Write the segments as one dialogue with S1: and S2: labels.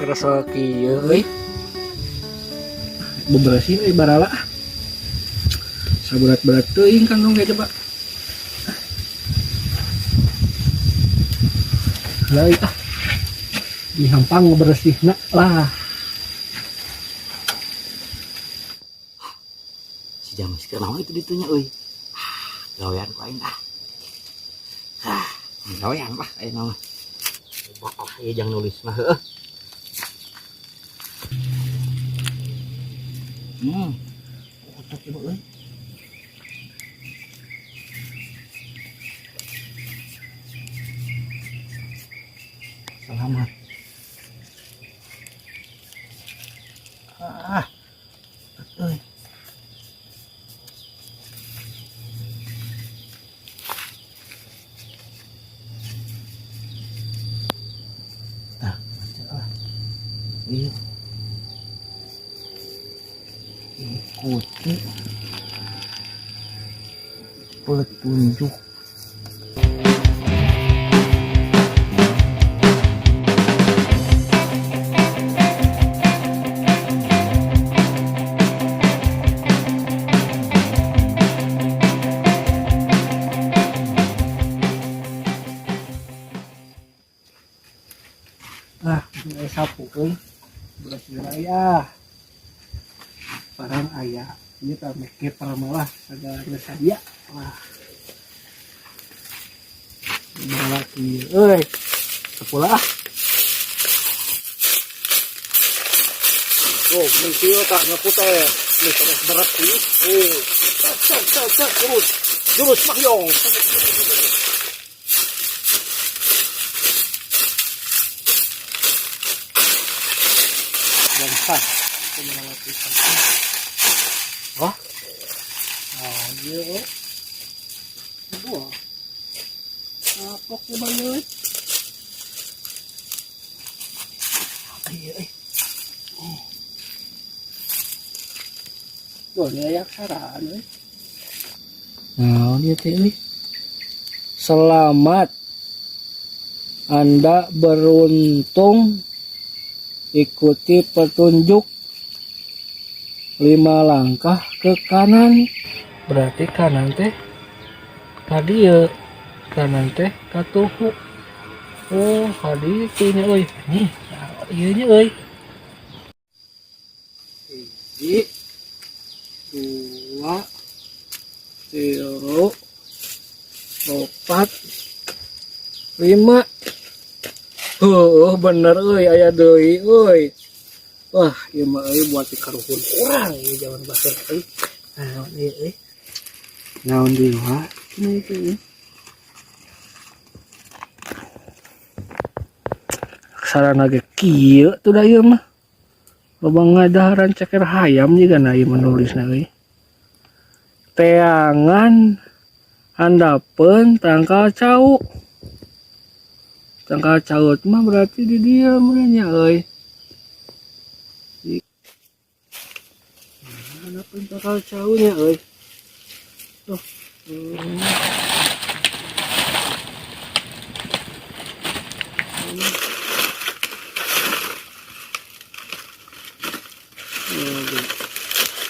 S1: Kesel kieu euy. Beberesih euy barala. Saberat-berat teuing kantong ge coba. Lah ah. Ini hampang ngeberesihna lah.
S2: Si Jamis keur naon itu ditunya euy. Ah, gawean ku aing ah. Ah, gawean lah aing mah. Coba ah ieu jang nulis mah heueuh. Kotok ieu euy. Selamat. Ah. Euy. Tah, baca lah. Iya. Ikuti petunjuk.
S1: Ah, ini sapu euy. Beras aya. Barang aya. Ieu tah mikir paramalah sagala geus sadia. Wah. Barang kieu euy. Sapola ah.
S3: Oh, mungkin tak ngaku teh. Ini terus berat sih. Oh, cek cek cek cek jurus, jurus Mahyong.
S1: Bangsa. Wah. Ah, iya oh. Dua. Apok ya bang euy. Iya euy. Oh. Tuh, ini aya aksaraan euy. Nah, dia teh euy. Selamat. Anda beruntung. Ikuti petunjuk 5 langkah ke kanan. Berarti kanan teh tadi ya, kanan teh katuhu. Oh, tadi itunya euy. Nih, ieu nya euy. 1, 2, 3, 4, 5. Oh, bener euy, aya deui euy. Wah, ieu mah euy buat dikaruhun urang ieu jaman baheula euy. Naon ieu euy? Naon deui wa? Cenah itu euy. Aksarana ge kieu tuh da ieu mah. Loba ngadaharan ceker hayam jiga na ieu mah nulisna euy. Teangan handapeun tangkal cau. Tangkal caut mah berarti di dia meureunnya euy. Handapeun tangkal caunya euy. Tuh.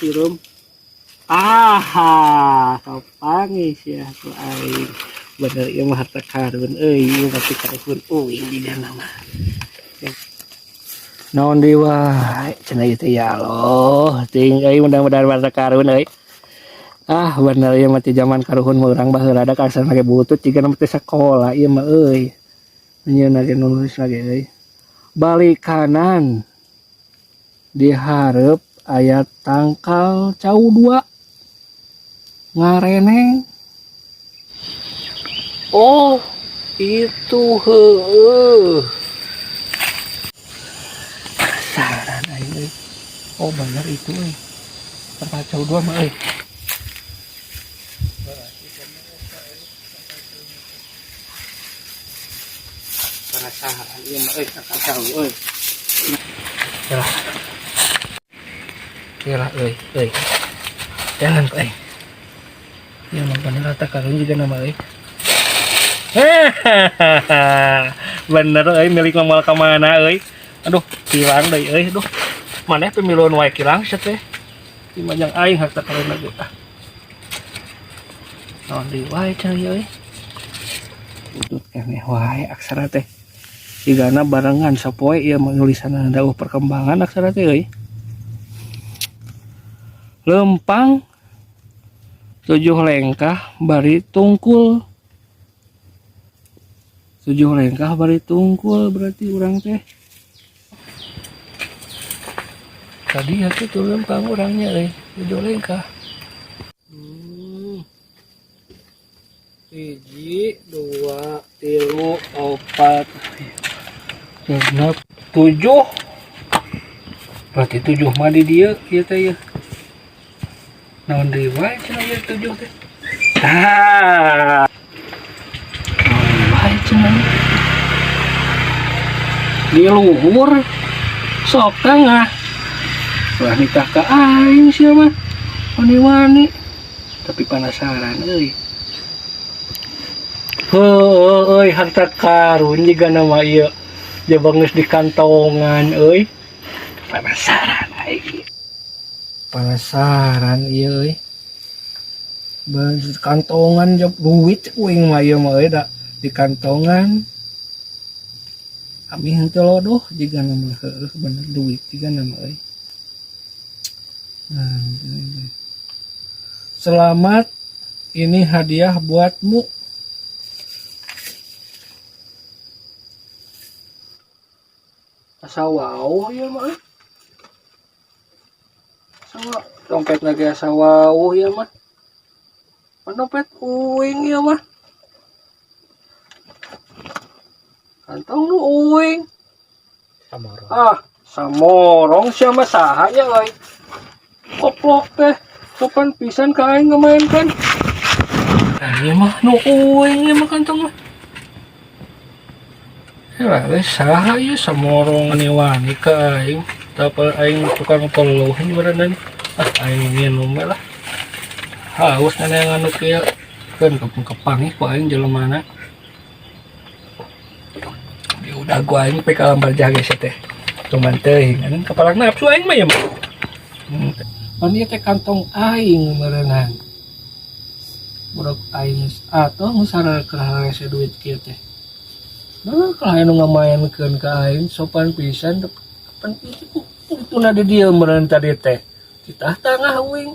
S1: Sirum. Aha, kapangis ya ku aing. Bener ieu mah harta karun euy, ieu mah karun euy di dana mah. Naon deui wae cenah ieu teh ya Allah, ting euy mudah-mudahan harta karun euy. Ah, bener ieu mah ti zaman karuhun mah urang baheula da kasan make butut jiga na mah teh sakola ieu mah euy. Nyieun lagi nulis lagi euy. Balik kanan dihareup aya tangkal cau 2 ngareneng. Oh, itu heueuh. Saran aing euy. Oh, bener itu euy. Tangkal cau 2 mah euy. Penasaran ieu mah euy tangkal cau euy. Yalah. Yalah euy, euy. Jangan euy. Ieu mah bener harta karun juga nama euy. Bener euy milik mah moal ka mana euy. Aduh, Hilang deui euy, duh. Maneh pemiluan wae kirang sia teh. Ieu mah jang aing harta karun ge ah. Naon deui wae cenah ieu euy. Utut keneh wae aksara teh. Jigana barengan sapoe ieu mah nulisanna da perkembangan aksara teh euy. Lempang 7 lengkah bari tungkul. 7 lengkah bari tungkul berarti urang teh. Tadi ya tuh lempang orangnya euy, 7 lengkah. 1, 2, 3, 4, 6, 7. Berarti 7 mah di dieu ieu teh ieu. Naon deui wae cenah ieu 7 teh. Tah. Naon deui wae cenah. Di luhur sok tengah. Wah nikah ka aing sia mah. Wani-wani. Tapi penasaran euy. Heueuh euy harta karun jigana mah ieu. Jabang geus di kantongan euy. Penasaran aing. Penasaran ieu euy. Kantongan jab duit uing mah ieu mah euy da di kantongan. Ami henteu lodoh jigana mah heueuh bener duit jigana mah euy. Nah, selamat, ini hadiah buatmu. Asa wauh ieu mah. Asa dompet lagi asa wauh ieu mah. Dompet uing ieu mah. Kantong nu uing.
S2: Samorong.
S1: Ah, samorong sia mah saha nya euy. Koplok teh, sopan pisan ka aing ngamaenkeun. Nah, ieu mah nu uing ieu mah kantong mah. Lah, geus saha ieu samorong wani-wani ka aing. Tapa aing tukang peluh berenang. Ah, aing nginum lah. Haus neneangan nu kieu. Keun kepangih ku aing jelemana. Ya udah gua aing pe ka lambar jaga sia teh. Cuman teuing anjeun kepala nafsu aing mah ieu mah. Pan ieu teh kantong aing meureunnan. Budak aing atuh geus sararese duit kieu teh. Nah, kalau anu ngamaenkeun ka aing sopan pisan pan itu tuna di dieu meureun tadi teh. Titah tangah uing.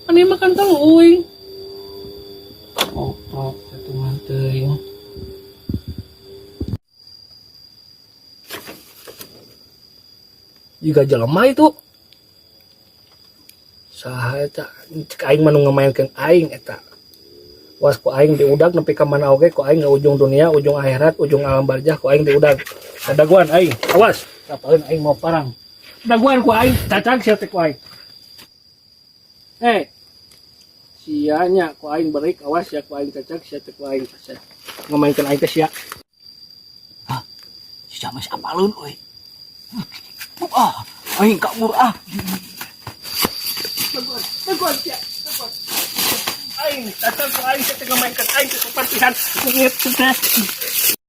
S1: Pan ieu mah kantong uing. Koplok atuh mah teuing. Jiga jelema itu. Saha eta cek aing mah nu ngamaenkeun aing eta. Was ku aing diudag nepi ka mana oge ku aing ujung dunia, ujung akhirat, ujung alam barjah ku aing diudag. Daguan aing, awas. Kapaeun aing mau parang. Daguan ku aing, cacang sia teh ku aing. Sia nya ku aing berik, awas ya ku aing cacang sia teh ku aing. Ngamaenkeun aing teh sia.
S2: Hah? Si James apaleun euy. Ah, aing kabur ah.
S1: Daguan, daguan sia. Daguan. Aing, cacang ku aing sia teh ngamaenkeun aing teh sopan pisan. Ngit teh.